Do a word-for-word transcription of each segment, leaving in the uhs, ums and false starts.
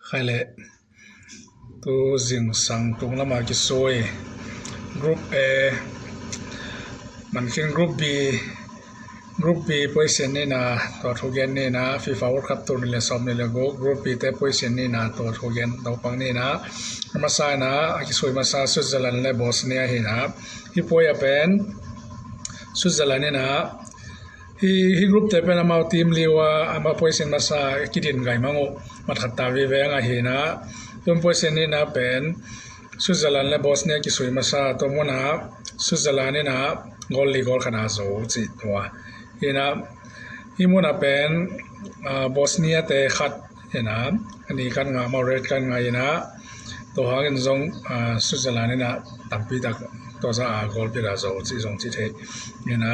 Khai le tu zingsang tung lama kisui Group A, man khin Group B, Group B position nihna tua thugen nihna, FIFA World Cup tul nih le sawm nih le guk Group B te position nihna tua thugen topang nihna. A masa ina a kisui masa Switzerland le Bosnia hina. Hih puai a pen Switzerland ina hi, hi group te pen amau team liu a amau position masa kidin gai mang uh, mat khat ta viveng a hina. Tun position nihna pen Switzerland le Bosnia kisui masa, tua muna Switzerland ina goal li goal khat a zo cih tua hina. Hi muna pen, ah, Bosnia te khat ina, a ni kan ngah, amau red kan ngah ina, tua hangin zong, ah, Switzerland ina tampi tak tua za a goal pia a zo cih zong cih thei ina,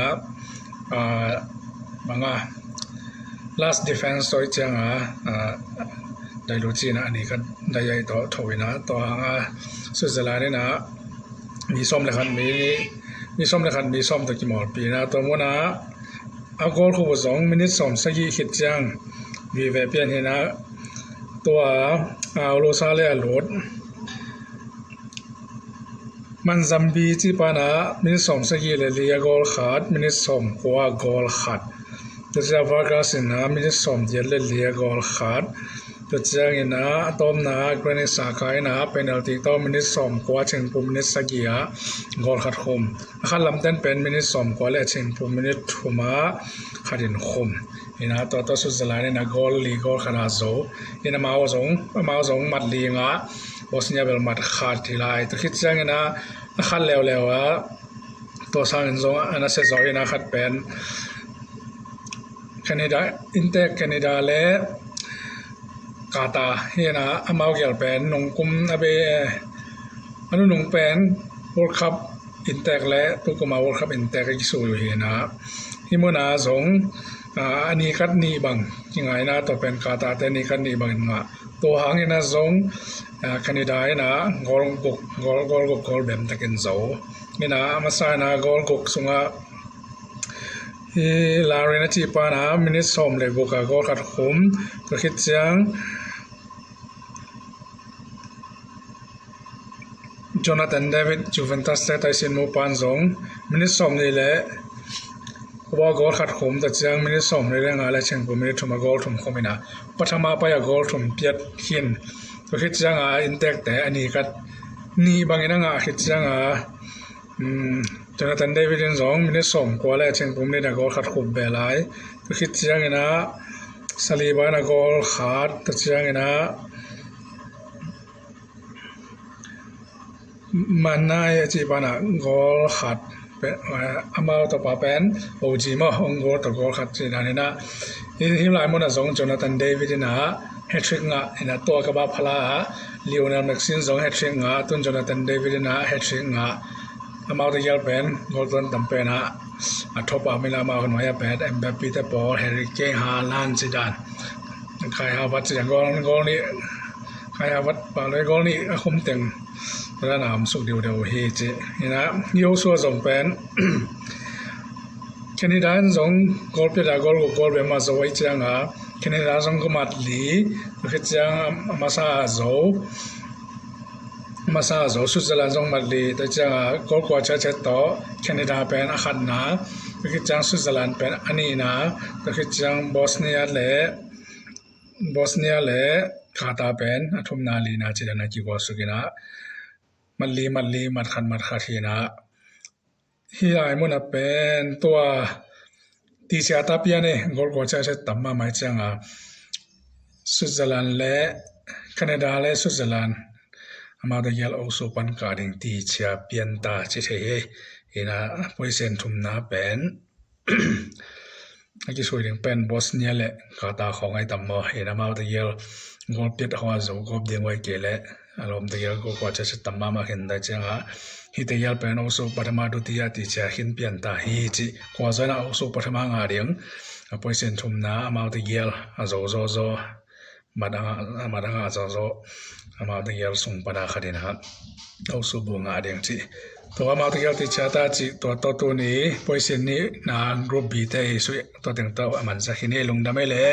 ah, banga last defense tua i cianga, ah, dai lu cina a ni kan dai ai tawh tho ina, tua hanga Switzerland ina mi sawm le khat mi, mi sawm le khat mi sawm tawh kimawlpi ina, tua muna a goal khuk uh zong minute sawm sagih khit ciang vive pian hina, tua, ah, Olosa le a lut Manzambi cih pana minute sawm sagih le li a goal khat, minute sawm kua a goal khat. Tua ciang Vargas ina minute sawm giat le li a goal khat. Tua ciangina a tawpna Granit Xhaka ina penalty tawh minute sawm kua, chingpum minute sagih a goal khat khum. A khat lamten pen minute sawm kua le chingpum minute thum a khat in khum. Ina tua tawh Switzerland ina goal li goal khat a zo. Ina amau zong, amau zong mat li ngah, Bosnia bel mat khat hi lai. Tua khit ciangina a khat leuleu a tua sangin zong a na sia zo ina khat pen Canada, inntek Canada le Qatar hina, amau gial pen nungkum a bei, a nunung pen World Cup inntek le tukuma World Cup inntek a kisui uh hina. Hi muna zong, ah, a ni kat nih bang kingaina, tua pen Qatar te ni kat nih bangin ngah. Tua hangina zong, ah, Canada ina goal guk, goal, goal guk goal bem takin zo. Ina a masa ina goal guk sunga hi Larin a cih pana minute sawm le guk a goal khat khum. Tua khit ciang Jonathan David, Juventus te taisin mu pan zong minute sawm nih le kua goal khat khum, tua ciang minute sawm nih le nga le chingpum minute thum a goal thum khum ina pathama pai a goal thum piat khin. Tua khit cianga inntek te a ni kat nih bangin a ngah khit cianga, um, Jonathan David in zong minute sawm kua le chingpum nih a goal khat khum be lai. Tua khit ciangina Saliba ina goal khat, tua ciangina Manai a cih pana goal khat, amau tawh pa pen O G maw, own goal tawh goal khat cih dan ina. Hi, hi lai muna zong Jonathan David ina hat-trick ngah ina, tua ka ba phala a Lionel Messi in zong hat-trick ngah, tun Jonathan David ina hat-trick ngah. Amau te gial pen goal tuan tam pen a, a thawpa mila amau nuai a pen Mbappe te pawl, Harry Kane, Haaland cih dan, Kai Havertz cih dan, goal, goal nih, Kai Havertz pa le goal nih a khum teng tua dan a om suk diudeu hi ci. Ina hi Joshua zong pen Canada in zong goal piat a goal guk goal bem a zo a, i cianga Canada zong goal mat li, tua khit ciang a masa a zo, a masa a zo Switzerland zong mat li, tua cianga goal kua ciat ciat tawh Canada pen a khatna, tua khit ciang Switzerland pen a nihna, tua khit ciang Bosnia le, Bosnia le Qatar pen a thumna, lina cih dan a kigual suk ina, mat li, mat li, mat khat, mat khat hi ina. Hi lai muna pen tua tichia ta pian e, goal kua ciat ciat tam mahmah, i cianga Switzerland le, Canada le Switzerland, amau te gial osu pan kah ding tichia pian ta ci thei hi. Ina position thumna pen a kisui ding pen Bosnia le Qatar khawng ai tam maw. Ina amau te gial goal piat haw a zo gawp ding vai kei le, a lawm te gial goal kua ciat ciat tam mahmah khin, tua cianga hi te gial pen osu pathama, dutiya tichia khin pian ta hi ci. Kua zo ina osu pathama ngah ding a position thumna amau te gial a zo zo zo, mat a ngah, mat a ngah zo zo, amau te gial sung pana khat ina osu bu ngah ding ci. Tua amau te gial tichia ta ci, tua tawh tuni position nihna Group B te i sui tua teng tawh a mansak hi ni, lungdam ei le.